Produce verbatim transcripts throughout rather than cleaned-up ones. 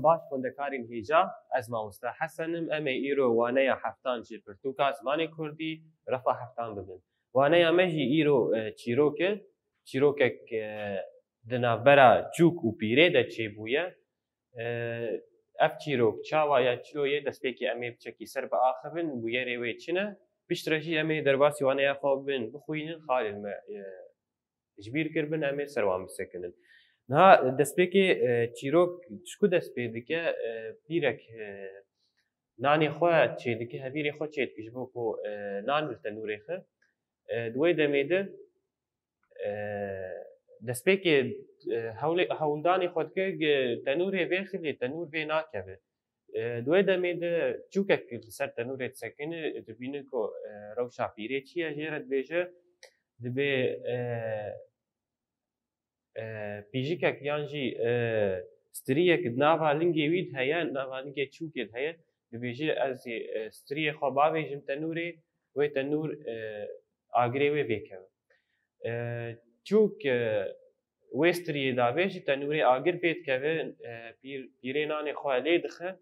Baş xwendekarên hêja, ez mamoste Hesen im. Em ê îro waneya heftan ji pirtûka zimanê kurdî, refa heftan bibin. Waneya me jî îro, e, çîrok e. Çîrokek, e, di navbera çûk û pîrê de çêbûye. E, ev çîrok çawa ye, çilo ye, destpêkê em ê biçekî ser biaxivin, bûyerê wê çi ne? Piştre jî em ê derbasî waneya xwe bibin, bixwînin, xalên me, e, ji bîr kiribin, em ê ser wan bisekinin. Niha destpêkê, e, çîrok ji ku dest pê dike, e, pîrek, e, nanê xwe çêdike, hevîrê xwe çêdike ji bo ku, e, nan li tenûrê xe. E, di wê demê de, e, destpêkê, e, hewlê-, hewldanê xwe dike, ge-, tenûrê vêxilê, tenûr vê nakeve. E, di wê demê de çûkek li ser tenûrê disekine, dibîne ku, e, rewşa pîrê çi ye, jê re dibêje, dibê, e, e, pîjikek yan jî, e, striyek di nava lingê wî de heye, di nava lingê çûkê de heye, dibêje, ez ê, e, striyê xwe bavêjim tenûrê, wê tenûr, e, agirê wê vêkeve. E, çûk, e, wê striyê davêje, tenûrê agir pê dikeve, e, pîr-, pîrê nanê xwe lê dixe.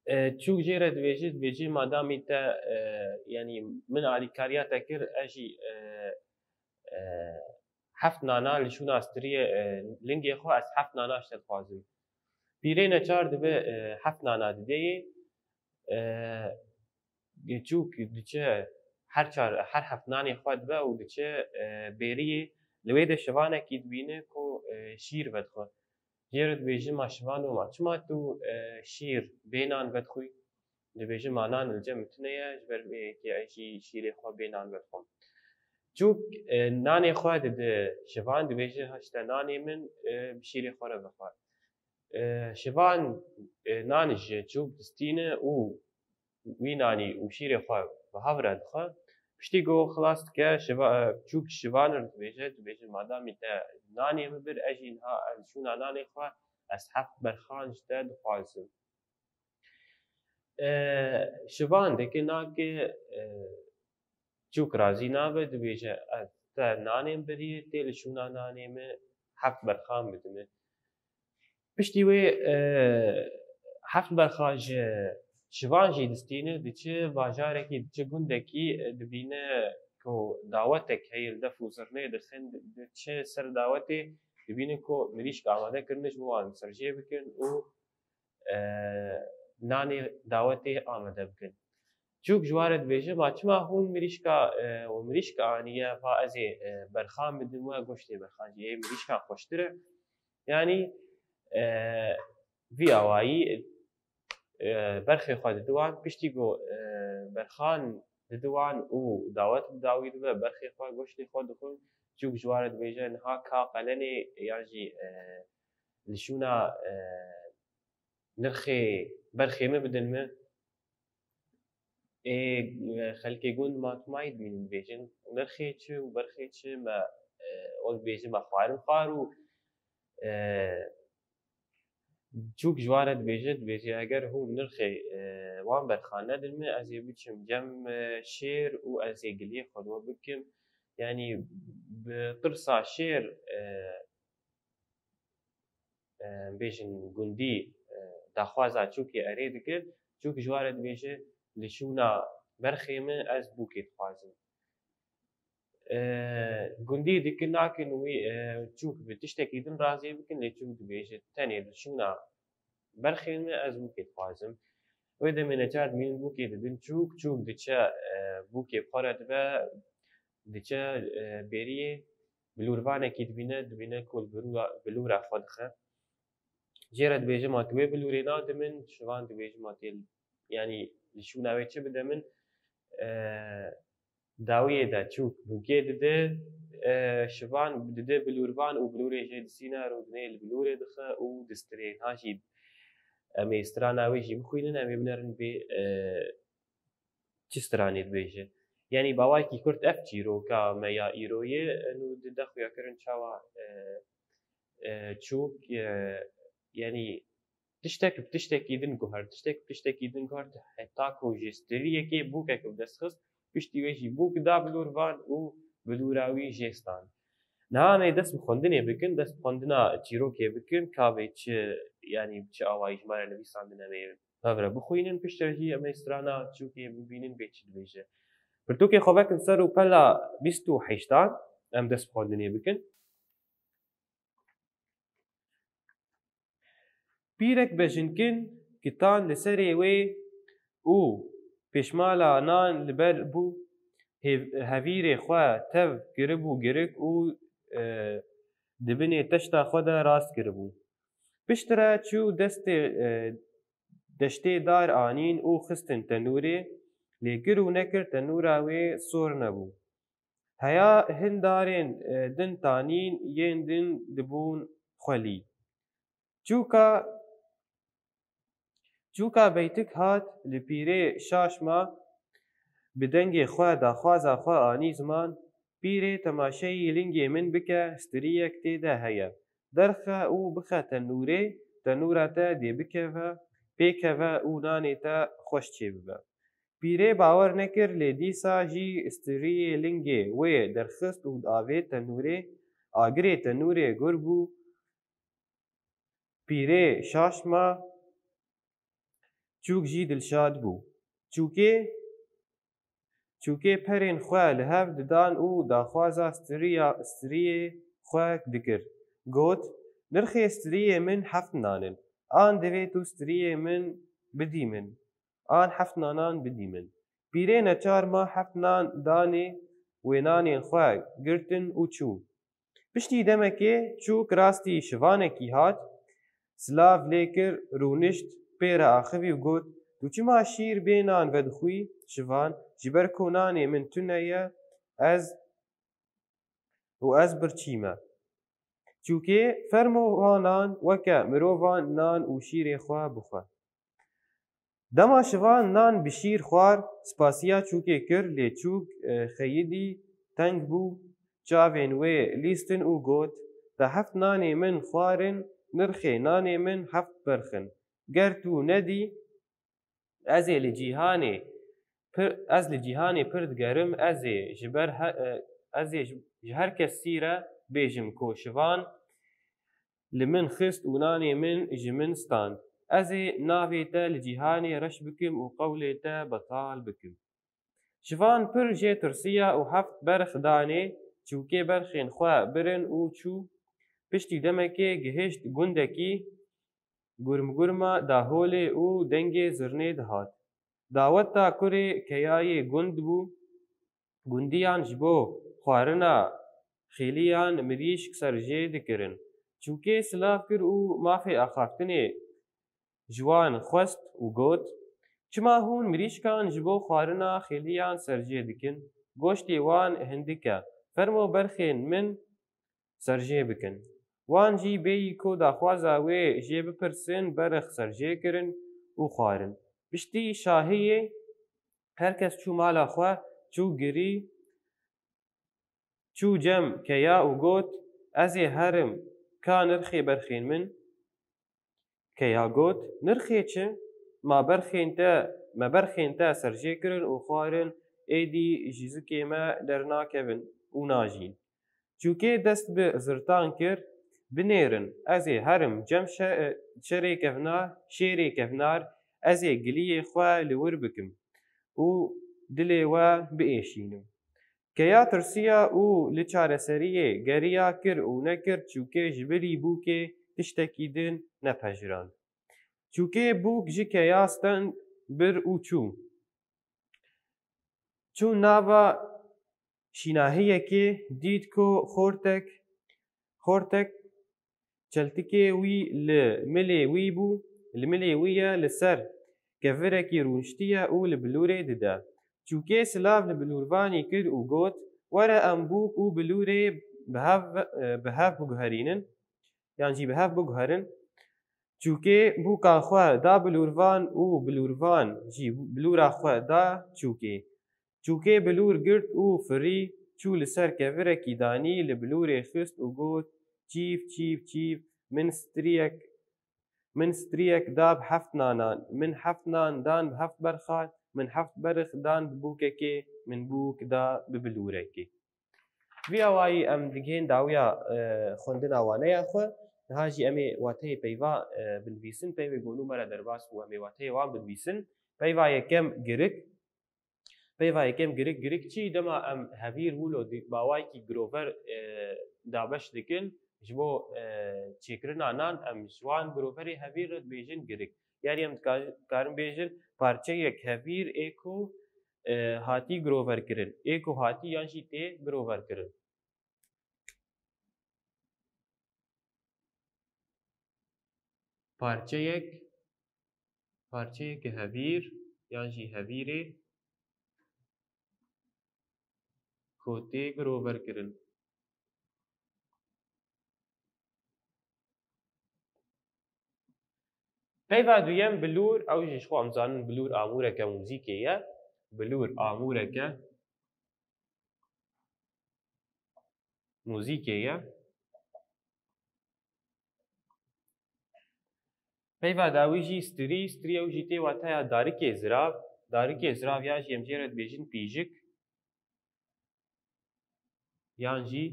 E, çûk jê re dibêje, dibêje, madamî te, e, yanî min alîkariya te kir, ez jî, e, e, heft nana li şûna striyê, e, lingê xwe, ez heft nana ji te dixwazim. Pîrê neçar dibe, e, heft nana dide yê, e, çûk diçe her çar, her heft nanê xwe dibe û diçe, e, bêriyê. Li wê de şivanekî dibîne ku, e, şîr vedixwe. Jê re dibêje, ma şivan, ma çima tu, e, şîr bê nan vedixwî? Dibêje, ma nan li cem min tune ye, ji ber vê yekê ez jî şîrê xwe bê nan vedixwim. Çûk, e, nanê xwe dide şivan, dibêje, ha işte nanê min, e, bi şîrê xwe re vexwar. E, şivan, e, nan ji çûk distîne û wî nanî û şîrê xwe bi hev re dixe. Piştî ku xilas dike, şiva-, çûk şivan re dibêje, dibêje, madamî te nanê min bir, ez jî niha ez şûna nanê xwe, ez heft berxan ji te dixwazim. E, şivan dike nake, e, çûk razî nabe, dibêje, ez te nanê min birî, tê li şûna nanê min heft berxan bide min. Piştî wê, e, heft berxa ji şivan jî distîne, diçe bajarekî, diçe gundekî, e, dibîne ku dawetek heye, li def û zirnê dixin, di-, diçe ser dawetê, dibîne ku mirîşk amade kirine ji bo wan serjê bikin û, e, nanê dawetê amade bikin. Çûk ji wan re dibêje, ma çima hûn mirîşka, e, we mirîşka aniye, va ez ê, e, berxan bidim we, goştê berxan jî ê mirîşka xweştir e. Yanî, e, vî awayî, e, berxê xwe didi wan, piştî ku, e, berxan didi wan û dawet bi dawî dibe, berxê xwe, goştê xwe dixwin, çûk ji wan re dibêje, niha ka qelenê yan jî, e, li şûna, e, nirxê berxê min bidin min. Ê, e, xelkê gund ma tu mayî dibînin dibêjin, nirxê çi û berxê çi me, e, wan dibêjin me xwarin xwar û, e, çûk ji wan re dibêje, dibêje, eger hûn nirxê, e, wan berxan nedin min, ez ê biçim cem, e, şêr û ez ê giliyê xwe li we bikim. Yanî bi tirsa şêr, e, e, bêjin gundî, e, daxwaza çûkê erê dikir, çûk ji wan re dibêje, li şûna berxê min ez bûkê dixwazim. E, gundî dikin nakin wî, e, çûk bi tiştekî din razî bikin, lê çûk dibêje, tenê li şûna berxê min ez bûkê dixwazim. Wê demê neçar dibînin bûkê didin çûk, çûk diçe, e, bûkê bi xwe re dibe, diçe, e, bêriyê, bilûrvanekî dibîne, dibîne ku li bilûra, bilûra xwe dixe. Jê re dibêje, ma tu wê bilûrê nade min, şivan dibêje, ma tê, yanî li şûna wê çi bide min? E, dawiyê de çûk bûkê dide, e, şivan dide bilûrvan û bilûrê jê disîne, rûdinê li bilûrê dixe û distirê. Ha jî em ê strana wê jî bixwînin, em ê binerin bê, e, çi stranê dibêje. Yanî bawayekî kurt ev çîroka me ya îroyê, nû dide xuyakirin çawa, e, e, çûk, e, yanî tiştek bi tiştekî din guhert, tiştek bi tiştekî din guhert, heta ku ji striyekê bûkek bi dest xist, piştî wê jî bûk da bilûrvan û bilûra wî jê stand. Niha em ê dest bi xwendinê bikin, dest bi xwendina çîrokê bikin, ka vê çi yanî bi çi awayî ji me re nivîsandine, em ê hev re bixwînin, piştre jî em ê strana çûkê bibînin bê çi dibêje. Pirtûkê xwe vekin ser û pela bîst û heştan em dest bi xwendinê bikin. Pîrek bejinkin kitan li serê wê û pêşmala nan li ber bû, hêv-, hevîrê xwe tev kiribû girik û, e, di binê teşta xwe de rast kiribû. Piştre çû destê, e, deştê dar anîn û xistin tenûrê, lê kir û nekir tenûra wê sor nebû. Heya hin darên, e, din tanîn, yên din dibûn xwelî. Çûka, çûka beytik hat li pîrê şaş ma, bi dengê xwe daxwaza xwe anî ziman, pîrê temaşeyî lingê min bike, striyek tê de heye. Derxe û bixe tenûrê, tenûra te dê bikeve, pêkeve û nanê te xweş çêbibe. Pîrê bawer nekir, lê dîsa jî striyê lingê wê derxist û avêt tenûrê, agirê tenûrê gur bû, pîrê şaş ma, çûk jî dilşad bû. Çûkê, çûkê perên xwe li hev didan û daxwaza striya, striyê xwe dikir. Got, nirxê striyê min heft nan in. An divê tu striyê min bidî min. An heft nanan bidî min. Pîrê neçar ma, heft nan danê, wê nanên xwe girtin û çû. Piştî demekê çûk rastî şivanekî hat, silav lê kir, rûnişt, pê re axivî û got, tu çima şîr bê nan vedixwî? Şivan, ji ber ku nanê min tune ye, ez û ez birçî me. Çûkê, fermo vanan weke mirovan nan û şîrê xwe bixwe. Dema şivan nan bi şîr xwar, spasiya çûkê kir, lê çûk, e, xeyidî teng bû, çavên wê lîstin û got, te heft nanê min xwarin, nirxê nanê min heft berx in. Ger tu nedî, ez ê li cîhanê pir, ez li cîhanê pir digerim, ez ê ji ber he-, e, ez ê ji, ji her kesî re bêjim ku şivan li min xist û nanê min ji min stand. Ez ê navê te li cîhanê reş bikim û qewlê te betal bikim. Şivan pir jê tirsiya û heft berx danê, çûkê berxên xwe birin û çû. Piştî demekê gihişt gundekî, gurmgurma daholê û dengê zirnê dihat. Daweta kurê keyayê gund bû. Gundiyan ji bo xwarina xêliyan mirîşk serjê dikirin. Çûkê silav kir û mafê axaftinê ji wan xwest û got, çima hûn mirîşkan ji bo xwarina xêliyan serjê dikin? Goştê wan hindik e. Fermo berxên min serjê bikin. Wan jî bêyî ku daxwaza wê jê bipirsin, berx serjê kirin û xwarin. Piştî şahiyê her kes çû mala xwe, çû girî, çû cem keya û got, ez ê herim, ka nirxê berxên min? Keya got, nirxê çi? Ma berxên te, me berxên te serjê kirin û xwarin, êdî ji zikê me dernakevin û najîn. Çûkê dest bi zirtan kir, binêrin, ez ê herim cem şe-, şerê kevnar, şêrê kevnar, ez ê giliyê xwe li wir bikim û dilê we biêşînim. Keya tirsiya û li çareseriyê geriya kir û nekir, çûkê ji birî bûkê tiştekî din nepejirand. Çûkê bûk ji keya stend bir û çû. Çû nava şînahiyekê, dît ku xortek, xortek çeltikê wî li milê wî bû, li milê wî ye, li ser kevirekî rûniştiye û li bilûrê dide. Çûkê silav li bilûrvanî kir û got, were em bûk û bilûrê bi hev, bi hev biguherînin, yan jî bi hev biguherin. Çûkê bûka xwe da bilûrvan û bilûrvan jî bilûra xwe da çûkê. Çûkê bilûr girt û firî, çû li ser kevirekî danî, li bilûrê xist û got, çîv, çîv, çîv, min striyek, min striyek da bi heft nanan, min heft nan dan bi heft berxan, min heft berx dan bi bûkekê, min bûk da bi bilûrekê. Vî awayî em digihên dawiya, e, xwendina waneya xwe. Niha jî em ê wateyê peyva, e, binivîsin, peyvê ku nû me re derbas bû, em ê wateyê wan binivîsin. Peyva yekem girik. Peyva yekem girik, girik çi? Dema em hevîr wilo di-, bi awayekî girover, e, dabeş dikin, ji bo, e, çêkirina nan, em ji wan giroverê hevîr re dibêjin girik. Yanî em dika-, dikarin bêjin parçeyek hevîr ê ku, e, hatî giroverkirin, ê ku hatî yan jî tê giroverkirin. Parçeyek, parçeyeke hevîr yan jî hevîrê ku tê giroverkirin. Peyva duyem bilûr, ew jî ji xwe em zanin bilûr amûreke muzîkê ye. Bilûr amûreke muzîkê ye. Peyva dawî jî strî, strî ew jî tê wateya darikê zirav. Darikê zirav ya jî em jê re dibêjin pîjik. Yan jî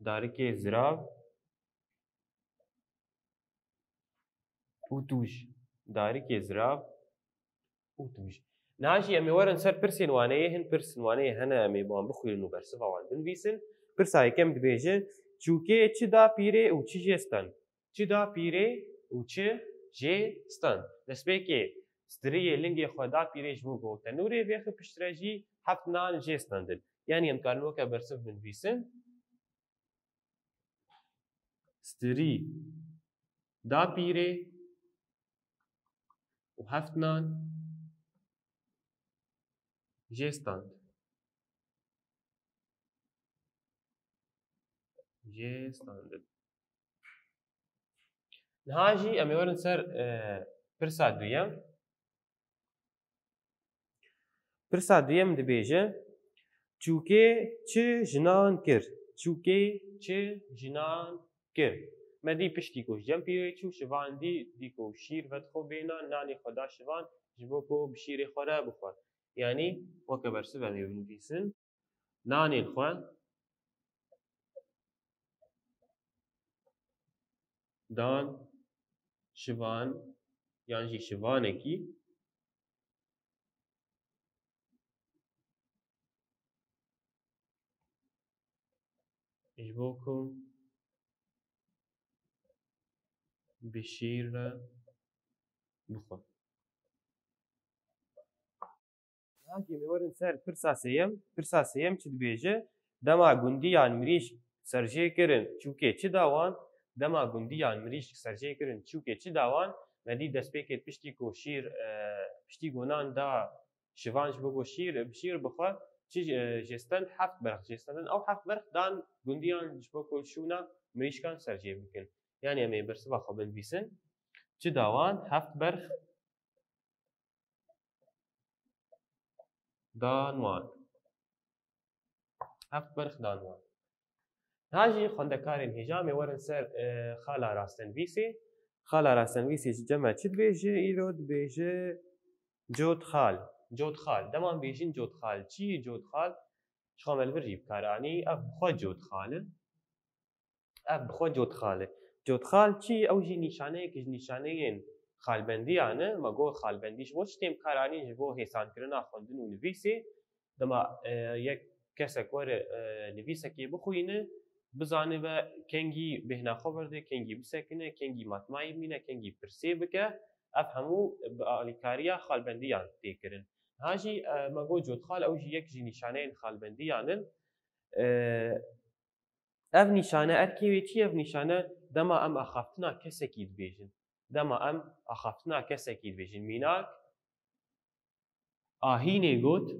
darikê zirav û tûj. Darikê zirav û tûj. Niha jî em ê werin ser pirsên waneyê, hin pirsên waneyê hene, em ê bi wan bixwînin û bersiva wan binivîsin. Pirsa yekem dibêje, çûkê çi da pîrê û çi jê stand? Çi da pîrê û çi jê stand? Destpêkê striyê lingê xwe da pîrê ji bo ku tenûrê vêxi, piştre jî heft nan jê standin. Yanî em karin weke bersiv binivîsin. Strî da pîrê û heft nan jê stand. Jê standin. Niha jî em ê werin ser, e, pirsa duyem. Pirsa duyem dibêje, çûkê çi jinan kir? Çûkê çi jinan kir? Me dî piştî ku ji cem pîrê çû, şivan dî, dî ku şîr vedixwe bê nan, nanê xwe da şivan, ji bo ku bi şîrê xwe re bixwe. Yanî weke bersiv em ê binivîsin. Nanên xwe dan şivan yan jî şivanekî ji bo ku bi şîr re bixwe. Niha jî em ê werin ser pirsa sêyem. Pirsa sêyem çi dibêje? Dema gundiyan mirîşk serjê kirin, çûkê çi da wan? Dema gundiyan mirîşk serjê kirin, çûkê çi da wan? Me dî destpêkê piştî ku şîr, e, piştî ku nan da şivan ji bo ku şîr, bi şîr bixwe, çi, e, jê stand? Heft berx jê standin. Ew heft berx dan gundiyan ji bo ku şûna mirîşkan serjê bikin. Yanî em ê bersiva xwe binivîsin. Çi da wan? Heft berx dan wan. Heft berx dan wan. Niha jî xwendekarên hêja em ê werin ser, e, xala rastenvîsê. Xala rastenvîsê ji cem me çi dibêje? Îro dibêje cotxal. Cotxal. Dema em bêjin cotxal. Çi ye cotxal? Ji xwe me li vir jî bi kar anî. Ev bi xwe cotxal e. Ev bi xwe cotxal e. Cotxal çi? Ew jî nîşaneyek ji nîşaneyên xalbendiyan e. Me got xalbendî ji bo çi tên bi kar anîn? Ji bo hêsankirina xwendin û nivîsê. Dema, e, yek kesek were, e, nivîsekê bixwîne, bizanibe kengî bêhna xwe berde, kengî bisekine, kengî matmayî bimîne, kengî pirsê bike. Ev hemû bi alîkariya xalbendiyan tê kirin. Ha jî, e, me got cotxal, ew jî yek ji nîşaneyên xalbendiyan in. E, Ev nîşane, erkê wê çi ye? Ev nîşane dema em axaftina kesekî dibêjin. Dema em axaftina kesekî dibêjin. Mînak, ahînê got.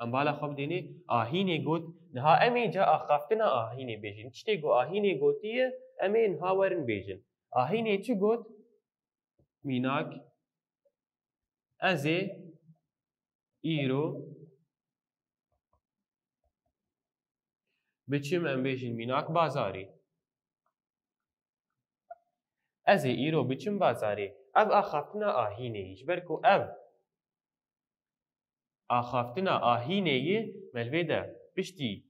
Em bala xwe bidênê. Ahînê got. Niha em ê ca axaftina ahînê bêjin. Tiştê ku ahînê gotiye, em ê niha werin bêjin. Ahînê çi got? Mînak, ez ê îro biçim, em bêjin mînak, bazarê. Ez ê îro biçim bazarê. Ev axaftina ahînê ye. Ji ber ku ev axaftina ahînê ye, Me li vê de piştî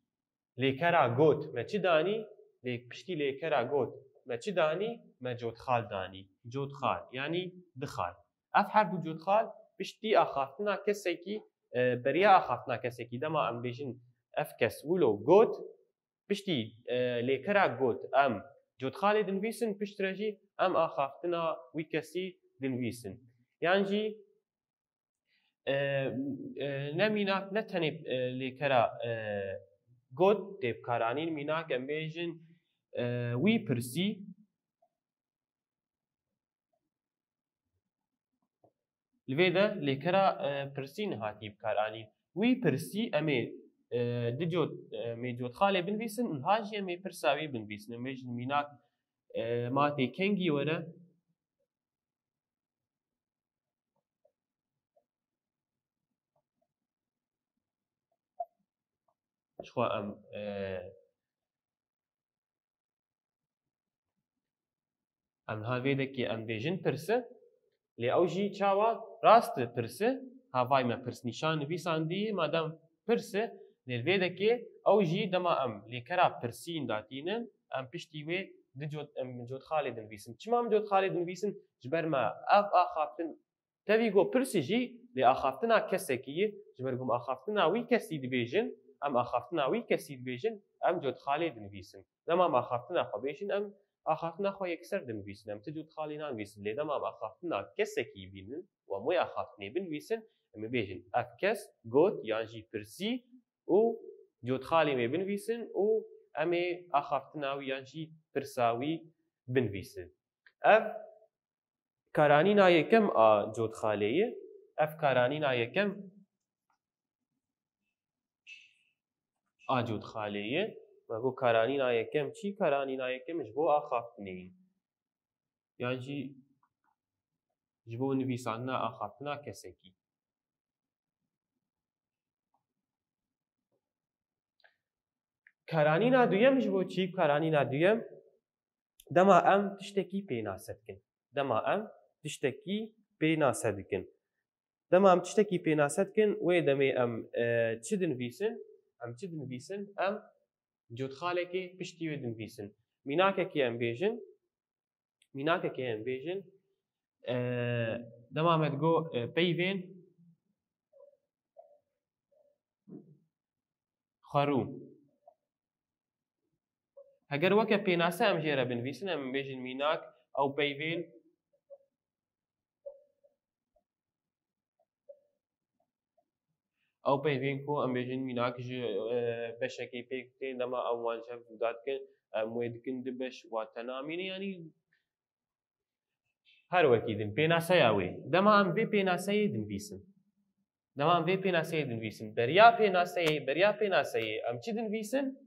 lêkera got me çi danî? Lê piştî lêkera got me çi danî? Me cotxal danî. Cotxal, yanî dixal. Ev her du cotxal piştî axaftina kesekî, e, beriya axaftina kesekî, dema em bêjin ev kes wilo got, piştî, e, lêkera got em cotxalê dinivîsin, piştre jî em axaftina wî kesî dinivîsin. Yan jî, e, e, ne mînak, ne tenê, e, lêkera, e, got tê bikaranîn, mînak em bêjin, e, wî pirsî. Li vê de lêkera, e, pirsî niha tê bikaranîn. Wî pirsî em ê, e, di cot, e, em ê cotxalê binivîsin û niha jî em ê pirsa wî binivîsin. Em bêjin mînak, e, ma tê kengî were. Ji xwe em, e, Em niha vê dekê em bêjin pirsi, lê ew jî çawa rast pirsi, ha vay me pirsnîşan nivîsandî, madem pirsi, lê li vê dekê ew jî dema em lêkera pirsîn datînin, em piştî wê di cot, em cotxalê dinivîsin. Çima em cotxalê dinivîsin? Ji ber me ev axaftin Tevî ku pirsî jî lê axaftina kesekî ye, ji ber ku em axaftina wî kesî dibêjin, em axaftina wî kesî dibêjin, em cotxalê dinivîsin. Dema em axaftina xwe bêjin, em axaftina xwe yekser dinivîsin. Em ti cotxalê nanivîsin. Lê dema em axaftina kesekî bînin û em wê axaftinê binivîsin, em ê bêjin, ev kes got yan jî pirsî û cotxalê em ê binivîsin û em ê axaftina wî yan jî pirsa wî binivîsin. Ev Karanîna yekem a cotxalê ye. Ev karanîna yekem a cotxalê ye. Me got karanîna yekem çi? Karanîna yekem ji bo axaftinê ye. Yan jî ji bo nivîsandina axaftina kesekî. Karanîna duyem ji bo çi? Karanîna duyem, dema em tiştekî pênase dikin. Dema em tiştekî pênase dikin. Dema em tiştekî pênase dikin, wê demê em, e, çi dinivîsin? Em çi dinivîsin? Em cotxalekê piştî wê dinivîsin. Mînakekê em bêjin, Mînakekê em bêjin, e, dema me digot, e, peyvên xwerû. Heger weke pênase em jê re binivîsin, em bêjin mînak, ew peyvên Ew peyvên ku em bêjin mînak ji, e, beşekê pêk tên, dema em wan ji hev cuda dikin, em wê dikin du beş, wate namîne, yanî her wekî din. Pênaseya wê. Dema em vê pênaseyê dinivîsin. Dema em vê pênaseyê dinivîsin. Beriya pênaseyê, beriya pênaseyê em çi dinivîsin?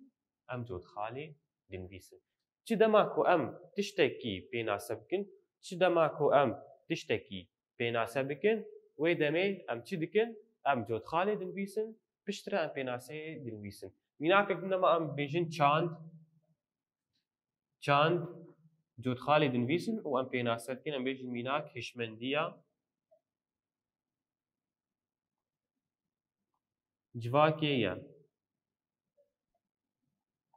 Em cotxalê dinivîsin. Çi dema ku em tiştekî pênase bikin, çi dema ku em tiştekî pênase bikin, wê demê em çi dikin? Em cotxalê dinivîsin, piştre em pênaseyê dinivîsin. Mînakek din dema em bêjin çand, çand, cotxalê dinivîsin û em pênase dikin, em bêjin mînak hişmendiya civakê ye.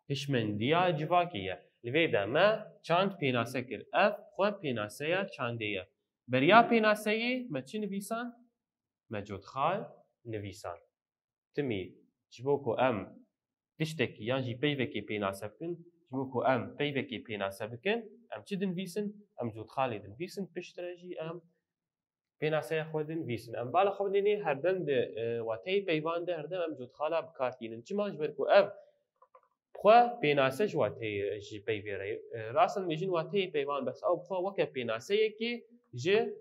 Hişmendiya civakê ye. Li vê de me çand pênase kir. Ev xwe pênaseya çandê ye. Beriya pênaseyê me çi nivîsan? Me cotxal nivîsan. Timî ji bo ku em tiştekî yan jî peyvekê pênase bikin, ji bo ku em peyvekê pênase bikin, em çi dinivîsin? Em cotxalê dinivîsin, piştre jî em pênaseya xwe dinivîsin. Em bala xwe binêrî herdem di, e, wateyê peyvan de herdem em cotxala bi kar tînin. Çima? Ji ber ku ev bi xwe pênase ji wateyê, ji peyvê re ye. E, rast em bêjin wateyê peyvan, bes ew bi xwe weke pênaseyekê ji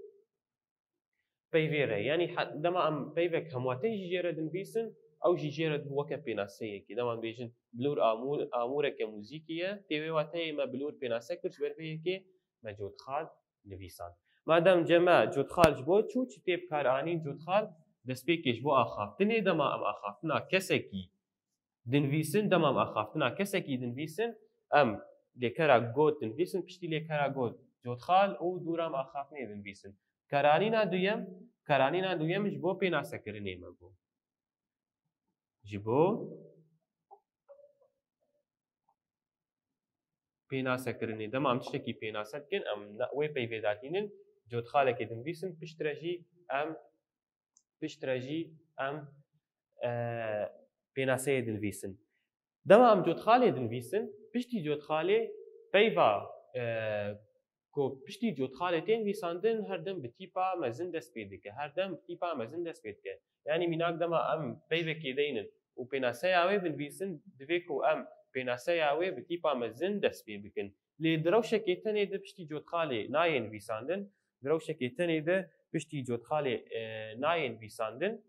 peyvê re. Yanî he-, dema em peyvek hemwateyî jî jê re dinivîsin, ew jî jê re dibû weke pênaseyekê. Dema em bêjin bilûr amûr-, amûreke muzîkî ye, tê wê wateyê me bilûr pênase kir, ji ber vê yekê me cotxal nivîsan. Madem ceme cotxal ji bo çû, çi tê bi kar anîn cotxal? Destpêkê ji bo axaftinê, dema em axaftina kesekî dinivîsin, dema em axaftina kesekî dinivîsin, em lêkera got dinivîsin, piştî lêkera got cotxal û dûra em axaftinê dinivîsin. Karanîna duyem, karanîna duyem ji bo pênasekirinê me bû. Ji bo pênasekirinê, dema em tiştekî pênase dikin, em ne-, wê peyvê datînin, cotxalekê dinivîsin, piştre jî em, piştre jî em, e, pênaseyê dinivîsin. Dema em cotxalê dinivîsin, piştî cotxalê peyva, e, ku piştî cotxalê tê nivîsandin, her dem bi tîpa mezin dest pê dike. Her dem bi tîpa mezin dest pê dike. Yanî mînak dema em peyvekê deynin û pênaseya wê binivîsin, divê ku em pênaseya wê bi tîpa mezin dest pê bikin. Lê di rewşekê tenê de piştî cotxalê nayê nivîsandin, di rewşekê tenê de piştî cotxalê, e, nayê nivîsandin.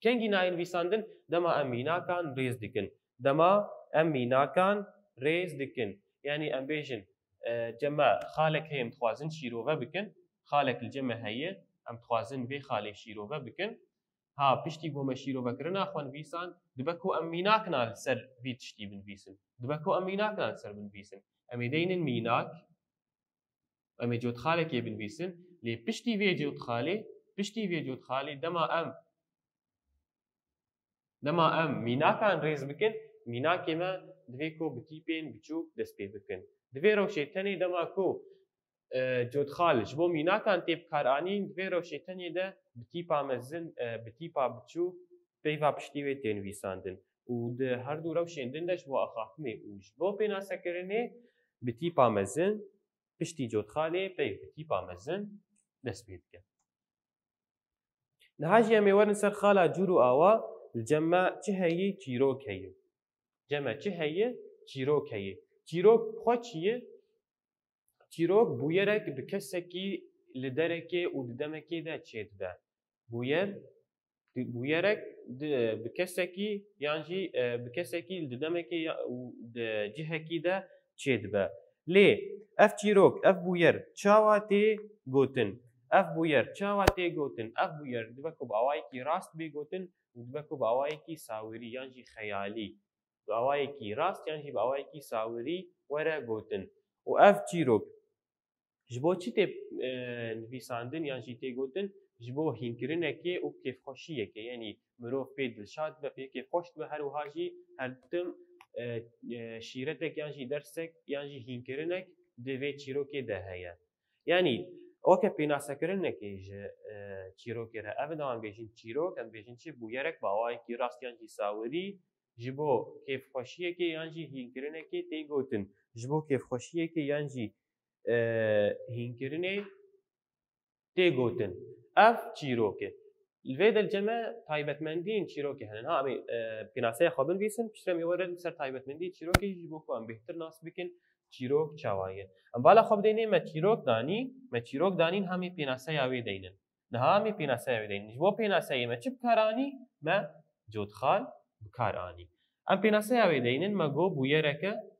Kengî nayê nivîsandin? Dema em mînakan rêz dikin. Dema em mînakan rêz dikin. Yanî em bêjin, e, ceme xalek heye, em dixwazin şîrove bikin. Xalek li ceme heye, em dixwazin vê xalê şîrove bikin. Ha, piştî ku me şîrovekirina xwe nivîsand, dibe ku em mînakna li ser vî tiştî binivîsin. Dibe ku em mînakna li ser binivîsin. Em ê deynin mînak, em ê cotxalekê binivîsin, lê piştî vê cotxalê, piştî vê cotxalê dema em, dema em mînakan rêz bikin, mînakê me divê ku bi tîpên biçûk dest pê bikin. Di vê rewşê tenê dema ku, e, cotxal ji bo mînakan tê bikaranîn, di vê rewşê tenê de bi tîpa mezin, e, bi tîpa biçûk peyva piştî wê tê nivîsandin. Û di her du rewşên din de ji bo axaftinê û ji bo pênasekirinê bi tîpa mezin, piştî cotxalê peyv bi tîpa mezin dest pê dike. Niha jî em ê werin ser xala cûr û awa, li cem me çi heye? Çîrok heye. Cem me çi heye? Çîrok heye. Çîrok xwe çi ye? Çîrok bûyerek bi kesekî li derekê û di demekê de çêdibe. Bûyer, bûyerek di, bi kesekî yan jî, e, bi kesekî li demekê ya, û di cihekî de çêdibe. Lê ev çîrok, ev bûyer çawa tê gotin? Ev bûyer çawa tê gotin? Ev bûyer dibe ku bi awayekî rast bê gotin û dibe ku bi awayekî sawirî yan jî xeyalî, bi awayekî rast yan jî bi awayekî sawirî were gotin. Û ev çîrok ji bo çi tê, e, nivîsandin yan jî tê gotin? Ji bo hînkirinekê û kêfxweşiyekê. Yanî mirov pê dilşad dibe, pê kêfxweş dibe, her wiha jî her tim, e, e, şîretek yan jî dersek yan jî hînkirinek di vê çîrokê de heye. Yanî weke pênasekirinekê ji, e, çîrokê re. Ev e, em bêjin çîrok, em bêjin çi? Bûyerek bi awayekî rast yan jî sawirî ji bo kêfxweşiyekê yan jî hînkirinekê tê gotin. Ji bo kêfxweşiyekê yan jî, e, hînkirinê tê gotin. Ev çîrok e. Li vê de li cem me taybetmendiyên çîrokê hene. Ha, em ê, e, pênaseya xwe binivîsin, piştre em ê werin ser taybetmendiyê çîrokê jî, ji bo ku em bêhtir nas bikin çîrok çawa ye. Em bala xwe bidênê, me çîrok danî, me çîrok danîn, ha em ê pênaseya wê deynin. Niha em ê pênaseya wê deynin. Ji bo pênaseyê me çi bi kar anî? Me cotxal bi kar anî. Em pênaseya wê deynin, me got bûyereke,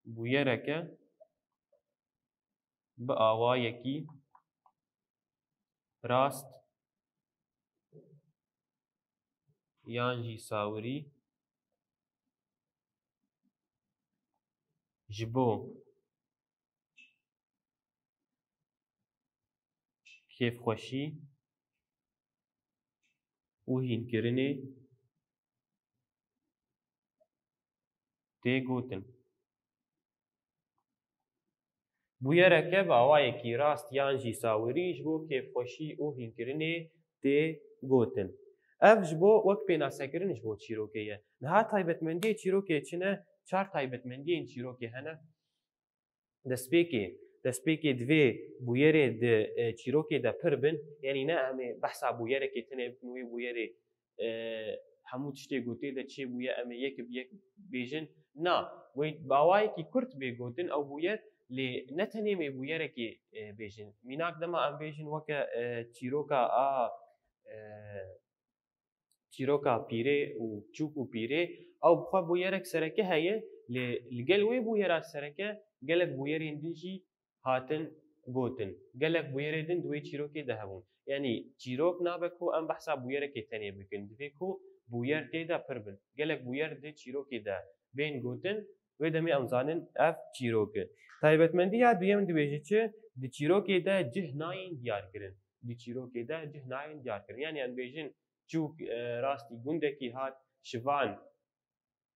bûyereke bi awayekî rast yan jî sawirî ji bo kêfxweşî û hînkirinê tê gotin. Bûyereke bi awayekî rast yan jî sawirî ji bo kêfxweşî û hînkirinê tê gotin. Ev ji bo wek pênasekirin ji bo çîrokê ye. Niha taybetmendiyê çîrokê çi ne? Çar taybetmendiyên çîrokê hene. Destpêkê, destpêkê divê bûyerê di, e, çîrokê de pir bin. Yanî ne em ê behsa bûyerekê tenê bikin, wê bûyerê, e, hemû tiştê gotê de çêbûye, em ê yek bi yek bêjin. Na, wê bi awayekî kurt bê gotin ew bûyer, lê ne tenê em ê bûyerekê, e, bêjin. Mînak dema em bêjin weke, e, çîroka a, e, çîroka pîrê û çûk û pîrê, ew bi xwe bûyerek sereke heye, lê li gel wê bûyera sereke gelek bûyerên din jî hatin gotin. Gelek bûyerê din di wê çîrokê de hebûn. Yanî çîrok nabe ku em behsa bûyerekê tenê bikin. Divê ku bûyer tê de pir bin. Gelek bûyer di çîrokê de bên gotin. Wê demê em zanin ev çîrok e. Taybetmendiya duyem dibêje çi? Di çîrokê de cih nayên diyarkirin. Di çîrokê de cih nayên diyarkirin. Yanî em bêjin çûk, e, rastî gundekî hat, şivan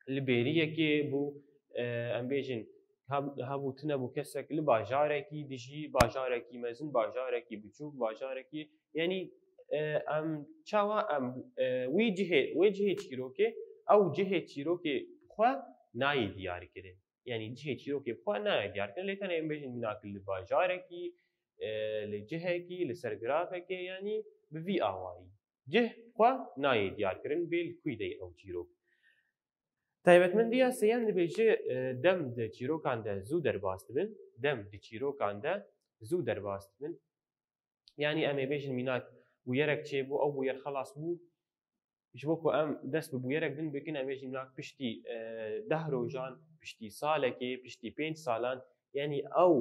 li bêriyekê bû, e, em bêjin, heb-, hebû tune bû kesek li bajarekî dijî, bajarekî mezin, bajarekî biçûk, bajarekî, yanî, e, em çawa em, e, wî cihê, wê cihê çîrokê, ew cihê çîrokê xwe nayê diyarkirin. Yanî cihê çîrokê xwe nayê diyarkirin. Lê tenê em bêjin mînak li bajarekî, e, li cihekî, li ser grafekê, yanî bi vî awayî. Cih xwe nayê diyarkirin, bê li kûy de ye ew çîrok. Taybetmendiya sêyem dibêje, e, dem di çîrokan de zû derbas dibin. Dem di çîrokan de zû derbas dibin. Yanî em ê bêjin mînak bûyerek çêbû, ew bûyer xelas bû. Ji bo ku em dest bi bûyerek din bikin, em ê jî mînak piştî, e, deh rojan, piştî salekê, piştî pênc salan, yanî ew,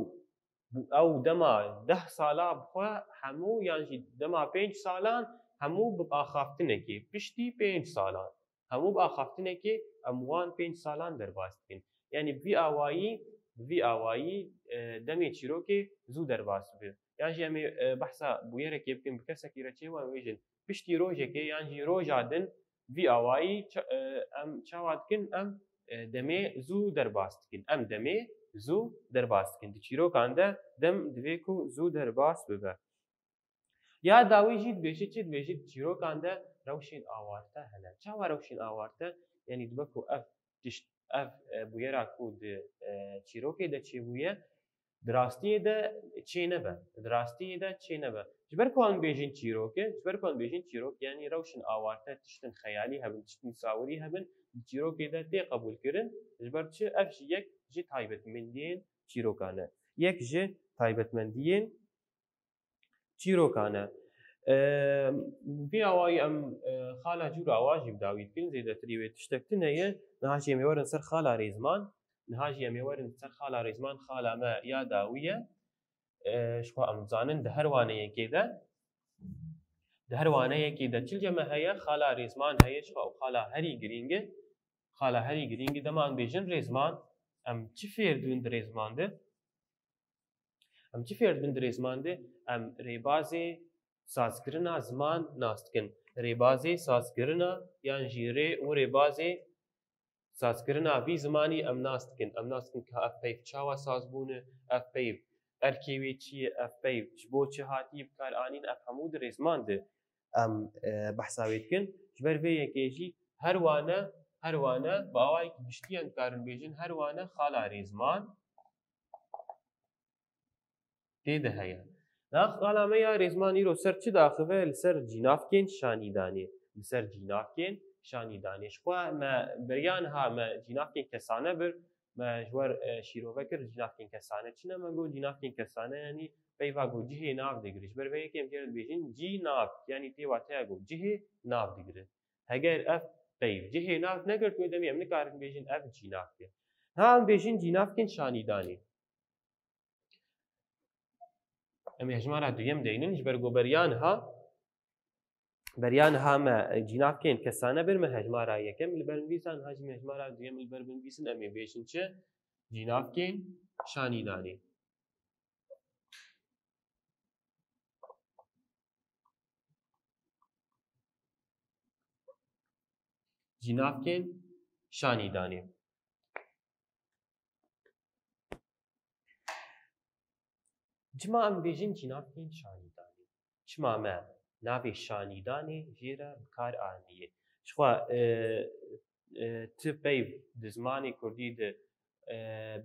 ew dema deh sala bi xwe hemû, yan jî dema pênc salan hemû bi axaftinekê, piştî pênc salan hemû bi axaftinekê em wan pênc salan derbas dikin. Yanî bi vî awayî, bi vî awayî, e, demê çîrokê zû derbas dibe. Yan jî em ê, e, behsa bûyerekê bikin, bi kesekî re çêbû, em bêjin piştî rojekê yan jî roja din vî awayî ça-, e, em çawa dikin? Em, e, demê zû derbas dikin. Em demê zû derbas dikin. Di çîrokan de dem divê ku zû derbas bibe. Ya dawî jî dibêje çi? Dibêje di çîrokan de rewşên awarte hene. Çawa rewşên awarte? Yanî dibe ku ev tişt, ev, e, bûyera ku di, e, çîrokê de çêbûye, di rastiyê de çênebe. Di rastiyê de çênebe. Ji ber ku em bêjin çîrok e, ji ber ku em bêjin çîrok, yanî rewşên awarte, tiştên xeyalî hebin, tiştên sawirî hebin, di çîrokê de tê qebûlkirin. Ji ber çi? Ev jî yek ji taybetmendiyên çîrokan e. Yek ji taybetmendiyên çîrokan e. E, vî awayî em, e, xala cûra wa jî bi dawî dikin, zêdetirî wê tiştek tune ye. Niha jî em ê werin ser xala Rêzman. Niha jî em ê werin ser xala Rêzman, xala me ya dawî ye. E, ji xwe em dizanin di her waneyekê de, di her waneyekê de çilke me heye, xala Rêzman heye, ji xwe ew xala herî girîng e. Xala herî girîng e, dema em bêjin Rêzman, em çi fêr dibin di Rêzman de? Em çi fêr dibin di Rêzman de? Em rêbazê sazkirina ziman nas dikin. Rêbazê sazkirina yan jî rê û rêbazê sazkirina vî zimanî em nas dikin. Em nas dikin ka ev peyv çawa saz bûne, ev peyv erkê wê çi ye, ev peyv ji bo çi hatiye bikaranîn, ev hemû di Rêzman de em, e, behsa wê dikin. Ji ber vê yekê jî her wane, her wane bi awayekî giştî em dikarin bêjin, her wane xala Rêzman tê de heye. Niha xala me ya Rêzman îro ser çi daxive? Li ser cînavkên şanîdanê. Li ser cînavkên şanîdanê. Ji xwe me beriya niha me cînavkên kesane bir, me ji we re, e, şîrove kir, cînavkên kesane çi ne? Me got cînavkên kesane, yanî peyva ku cihê nav digire. Ji ber vê yekê em jê re dibêjin cînavk, yanî tê wateya ku cihê nav digire. Heger ev peyv cihê nav negirt, wê demê em nikarin bêjin ev cînavk e. Ha em bêjin cînavkên şanîdanê. Em ê hejmara duyem deynin, ji ber ku beriya niha, beriya niha me, e, cînavkên kesane bir, me hejmara yekem li ber binivîsa, niha jî me hejmara duyem li ber binivîsin, em ê bêjin çi? Cînavkên şanîdanê. Cînavkên şanîdanê. Çima em bêjin cînavkên şanîdanê? Çima me navê şanîdanê jê re bi kar aniye? Ji xwe, e, e, ti peyv di zimanê kurdî de, e,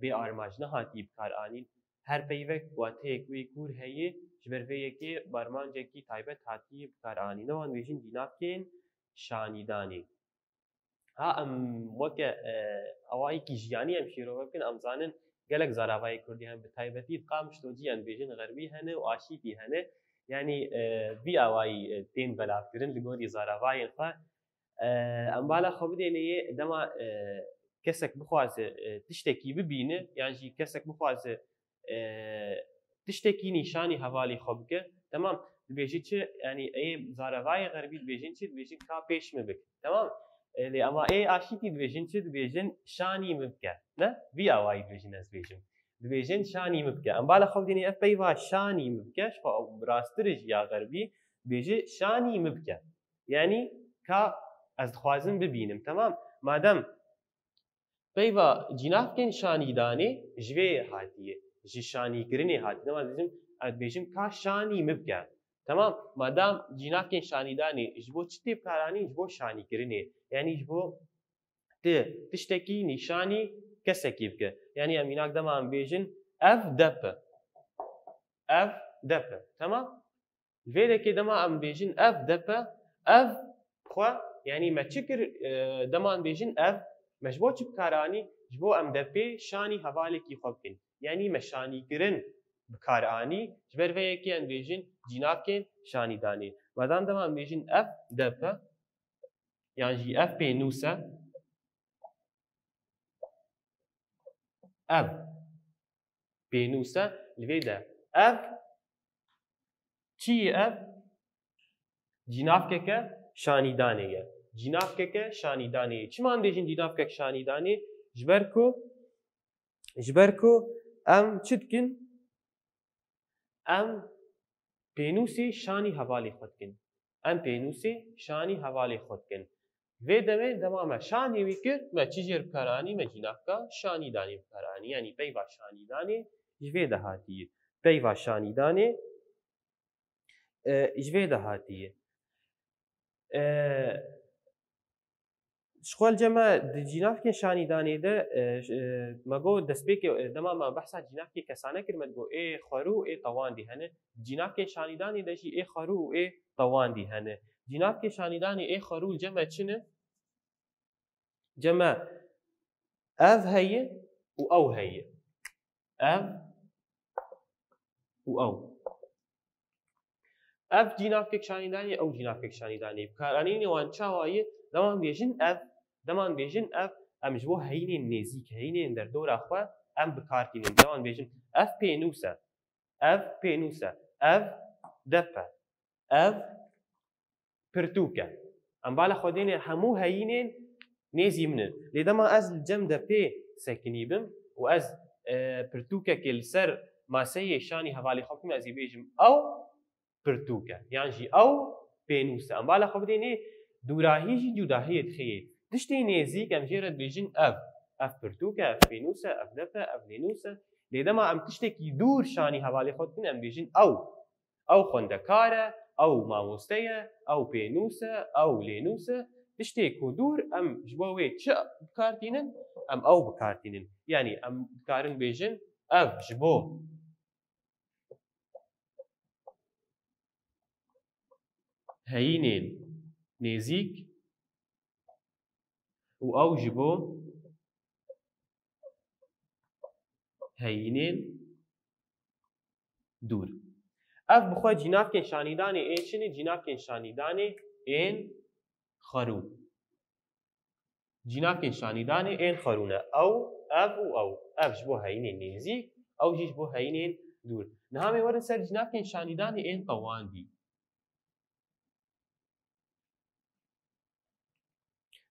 bê armanc nehatiye bi kar anîn. Her peyvek wateyek wê kûr heye, ji ber vê yekê bi armancekî taybet hatiye bi kar anîn. Ewan bêjin cînavkên şanîdanê. Ha, em weke, e, awayekî jiyanî em şîrove bikin, em zanin gelek zaravayê kurdî hene, bi taybetî di Qamişlocî yan bêjin xerbî hene û aşîtî hene. Yanî, e, vî awayî, e, tên belavkirin li gorî zaravayên xwe. E, em bala xwe bidêne yê dema, e, kesek bixwaze, e, tiştekî bibîne, yan jî kesek bixwaze e, tiştekî nîşanî hevalî xwe bike. Temam, dibêjî çi? Yanî ê zarevayê xerbî dibêjin çi? Dibêjin ka pêş min bik. Temam. E, lê ema ê aşîtî dibêjin çi? Dibêjin şanî min bike. Ne? Vî awayî dibêjin ez dibêjim. Dibêjin şanî min bike. Em bala xwe bidînê ev peyva şanî min bike, ji xwe ew bi rasttir ji ya xerbî, dibêje şanî min bike. Yanî ka ez dixwazim bibînim, temam? Madem peyva cînavkên şanîdanê ji vê hatiye, ji şanîkirinê hatiye. Dema dibêjim, ez dibêjim ka şanî min bike. Temam, madem cînavkên şanîdanê ji bo çi tê bikaranîn? Ji bo şanîkirinê. Yanî ji bo ti tiştekî nîşanî kesekî bike. Yanî em mînak dema em bêjin ev dep e. Ev dep e. Temam? Li vê dekê dema em bêjin ev dep e, ev xwe, yanî me çi kir, e, dema em bêjin ev, me ji bo çi bikaranî? Ji bo em depê şanî hevalekî xwe bikin. Yanî me şanîkirin bikar anî, ji ber vê yekê em bêjin cînavkên şanîdanê. Madem dema em bêjin ev dep e, yan jî ev pênûs e, ev pênûs e, li vê de ev çi ye ev? Cînavkeke şanîdanê ye. Cînavkeke şanîdanê ye. Çima em dibêjin cînavkek şanîdanê? Ji ber ku, ji ber ku em çi dikin? Em pênûsê şanî hevalê xwe dikin. Em pênûsê şanî hevalê xwe dikin. Vê demê dema me şanê wî kir, me çi jêr bikaranî? Me cînavka şanîdanê bikaranî. Yanî peyva şanîdanê ji vê de hatiye. Peyva şanîdanê, e, ji vê de hatiye. E, Ji xwe li cem me di cînavkên şanîdanê de, e, ş-, e, me got destpêkê, e, dema me behsa cînavkê kesane kir, me digot ê xwerû û ê tewandî hene. Di cînavkên şanîdanê de jî ê xwerû û ê tewandî hene. Cînavkê şanîdanê ê xwerû li cem me çi ne? Cem me ev heye û ew heye. Ev û ew. Ev cînavkek şanîdanê, ew cînavkek şanîdanê. Bikaranînê wan çawa ye? Dema em bêjin ev, dema em bêjin ev, em ji bo heyînên nêzîk, heyînên derdora xwe em bi kar tînin. Dema em bêjin ev pênûs e, ev pênûs e, ev dep e, ev pirtûk e. Em bala xwe dêne hemû heyînên nêzî min in. Lê dema ez li cem depê sekinî bim û ez, e, pirtûkekê li ser maseyê şanî hevalê xwe bikim, ez ê bêjim ew pirtûk e. Yan jî ew pênûs e. Em bala xwe bidênê dûrahî jî cudahiyê dixê yê. Tiştê nêzîk em jê re dibêjin ev. Ev pirtûk e, ev pênûs e, ev dep e, ev lênûs e. Lê dema em tiştekî dûr şanî hevalê xwe dikin, em bêjin ew. Ew xwendekar e, ew mamoste ye, ew pênûs e, ew lênûs e. Tiştê ku dûr em ji bo wê çi bi kar tînin? Em ew bi kar tînin. Yanî em dikarin bêjin ev ji bo heyînên nêzîk û ew ji bo heyînên dûr. Ev bi xwe cînavkên şanîdanê ê çi ne? Cînavkên şanîdanê ên xwerû. Cînavkên şanîdanê ên xwerû ne. Ew, ev û ew. Ev ji bo heyînên nêzîk, ew jî ji bo heyînên dûr. Niha em ê werin ser cînavkên şanîdanê ên tewandî.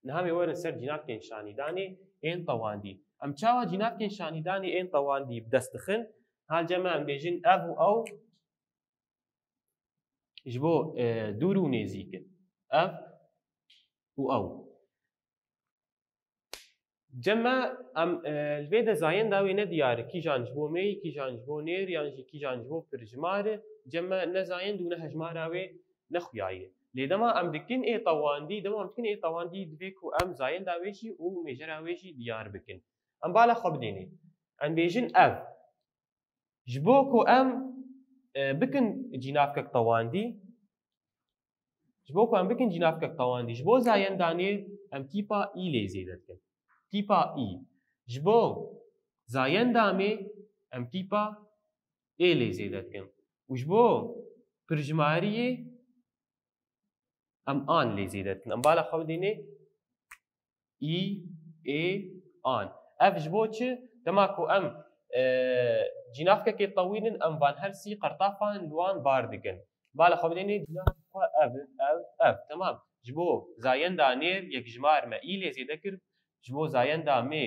Niha em ê werin ser cînavkên şanîdanê ên tewandî. Em çawa cînavkên şanîdanê ên tewandî bi dest dixin? Hal cem me em bêjin ev û ew ji bo, e, dûr û nêzîk in. Ev û ew. Cem me em, e, li vê de zayenda wê ne diyar e, kîjan ji bo mêyî, kîjan ji bo nêr, yan jî kîjan ji bo pirjimar e. Cem me ne zayend û ne hejmara wê ne xuya ye. Lê dema em dikin ê tewandî, dema em dikin ê tewandî divê ku em zayenda wê jî û mêjera wê jî diyar bikin. Em bala xwe bidênê. Em bêjin ev. Ji bo ku em, e, bikin cînavkek tewandî, ji bo ku em bikin cînavkek tewandî, ji bo zayendanê em tîpa î lê zêde dikin. Tîpa î. Ji bo zayendamê em tîpa ê lê zêde dikin. Û ji bo pirjimariyê em an lê zêde dikin. Em bala xwe bidînê î, ê, an. Ev ji bo çi? Dema ku em, e, cînavkekê tewînin, em van her sî qertafan li wan bar dikin. Bala xwe bidînê cînavkê xwe ev, ev, ev. Temam. Ji bo zayenda nêr yekjimar me î lê zêde kir, ji bo zayenda mê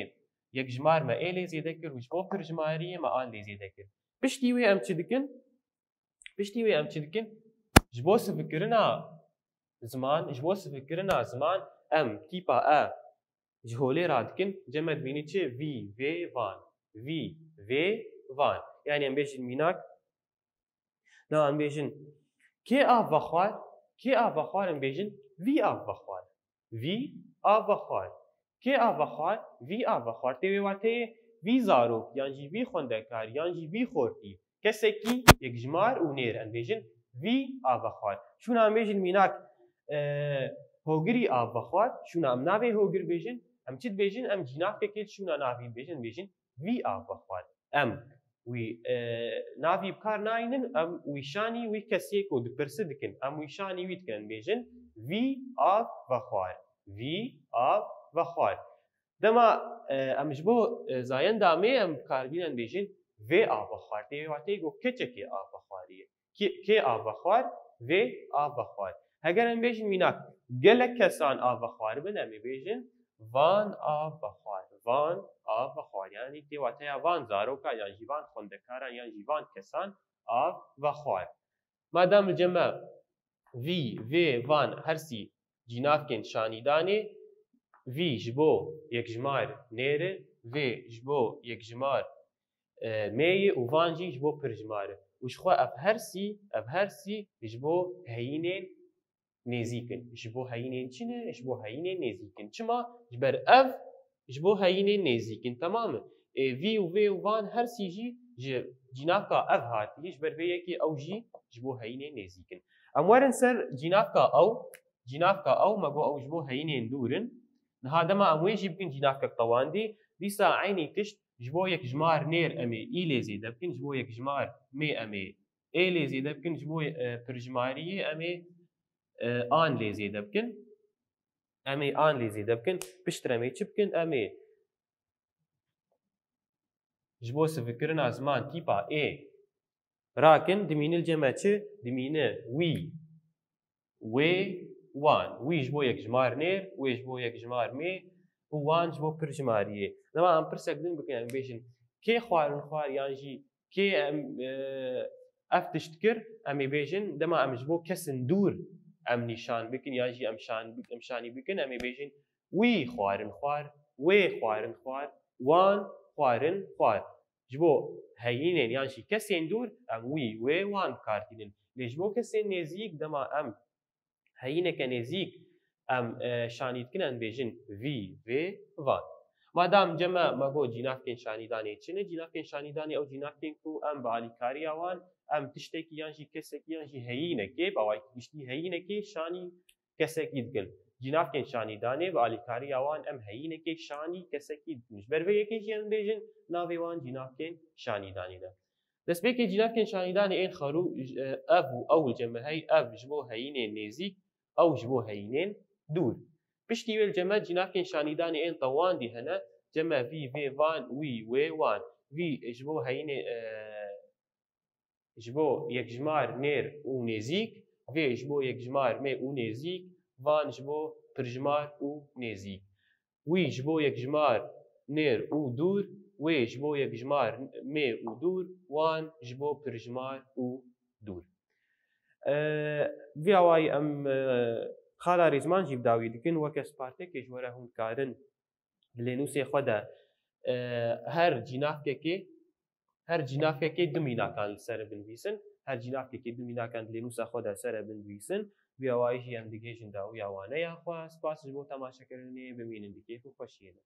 yekjimar me ê lê zêde kir û ji bo pirjimariyê me an lê zêde kir. Piştî wê em çi dikin? Piştî wê em çi dikin? Ji bo sivikkirina ziman, ji bo sivikkirina ziman em tîpa e ji holê radikin, cem me dibînî çi? Vî, vê, van. Vî, vê, van. Yanî em bêjin mînak, na em bêjin kê av vexwar, kê av vexwar em bêjin vî av vexwar. Vî av vexwar. Kê av vexwar? Vî av vexwar. Tê wê wateyê vî zarok, yan jî vî xwendekar, yan jî vî xortî. Kesekî yekjimar û nêr em bêjin vî av vexwar. Şûna em bêjin mînak, e, hogirî av vexwar. Şûna em navê hogir bêjin. Em çi dibêjin? Em cînavkekê şûna navî bêjin, bêjin vî av vexwar. Em wî, e, navî bi kar nayînin, em wî şanî wî kesê ku dipirsi dikin. Em wî şanî wî dikin, em bêjin vî av vexwar. Vî av vexwar. Dema, e, em ji bo, e, zayenda mê em bi kar bînin, em bêjin vê av vexwar. Tê wê wateyê ku keçekê av vexwarî ye. Kê, kê av vexwar? Vê av vexwar. Heger em bêjin mînak gelek kesan av vexwar bin, em ê bêjin van av vexwar. Van av vexwar. Yanî tê wateya van zarokan yan jî van xwendekaran yan jî van kesan av vexwar. Madem li cem me vî, vê, van hersî cînavkên şanîdanê, vî ji bo yekjimar nêr e, vê ji bo yekjimar, e, mê ye û van jî ji bo pirjimar e. Û ji xwe ev hersî, ev hersî ji bo heyînên nêzîk in. Ji bo heyînên çi ne? Ji bo heyînên nêzîk in. Çima? Ji ber ev ji bo heyînên nêzîk in. Temam e? Ê, vî û vê û van hersî jî ji cînavka ev hatiye. Ji ber vê yekê ew jî ji bo heyînên nêzîk in. Em werin ser cînavka ew. Cînavka ew, me got ew ji bo heyînên dûr in. Niha dema em wê jî bikin cînavkek tewandî, dîsa eynî tişt ji bo yekjimar nêr em ê î lê zêde bikin, ji bo yekjimar mê em ê ê lê zêde bikin, ji bo, e, pirjimariyê em ê, e, an lê zêde bikin. Em ê an lê zêde bikin. Piştre em ê çi bikin? Em ê ji bo sivikirina ziman tîpa ê rakin, dimîni li cem me çi? Dimîni wî, wê, wan. Wî ji bo yekjimar nêr, wê ji bo yekjimar mê û wan ji bo pirjimariyê. Dema em pirsek din bikin, em bêjin kê xwarin xwar yan jî kê em, e, ev tişt kir, em ê bêjin, dema em ji bo kesên dûr em nîşan bikin yan jî em şan-, em şanî bikin, em ê bêjin wî xwarin xwar, wê xwarin xwar, wan xwarin xwar. Ji bo heyînên yan jî kesên dûr em wî, wê, wan bi kar tînin. Lê ji bo kesên nêzîk dema em heyîneke nêzîk em, e, şanî dikin, em bêjin vî, vê, van. Madam cem me, me got cînavkên şanîdanê çi ne? Cînavkên şanîdanê ew cînavkên ku em bi alîkariya wan, em tiştekî yan jî kesekî yan jî heyînekê, bi awayekî giştî heyînekê şanî kesekî dikin. Cînavkên şanîdanê bi alîkariya wan em heyînekê şanî kesekî dikin. Ji ber vê yekê jî em bêjin navê wan cînavkên şanîdanê ne. Destpêkê cînavkên şanîdanê ên xerû, e, ev û ew li cem me hey, ev ji bo heyînên nêzîk, ew ji bo heyînên dûr. Piştî wê li cem me cînavkên şanîdanê ên tewandî hene, cem me vî, vê, van, wî, wê, wan. Vî ji bo heyînê, e, ji bo yekjimar nêr û nêzîk, vê ji bo yekjimar mê û nêzîk, van ji bo pirjimar û nêzîk. Wî ji bo yekjimar nêr û dûr, wê ji bo yekjimar mê û dûr, wan ji bo pirjimar û dûr. E, vî awayî em, e, xala Rêzman jî bi dawî dikin, weke spartekê ji we re hûn dikarin di lênûsê xwe de, e, her cînavkekê, her cînavkekê du mînakan li ser binivîsin. Her cînavkekê du mînakan di lênûsa xwe de ser binivîsin. Vî awayî jî em digihêjin dawiya waneya xwe. Spas ji bo temaşekirinê, bimînin di kêf û xweşiyê de.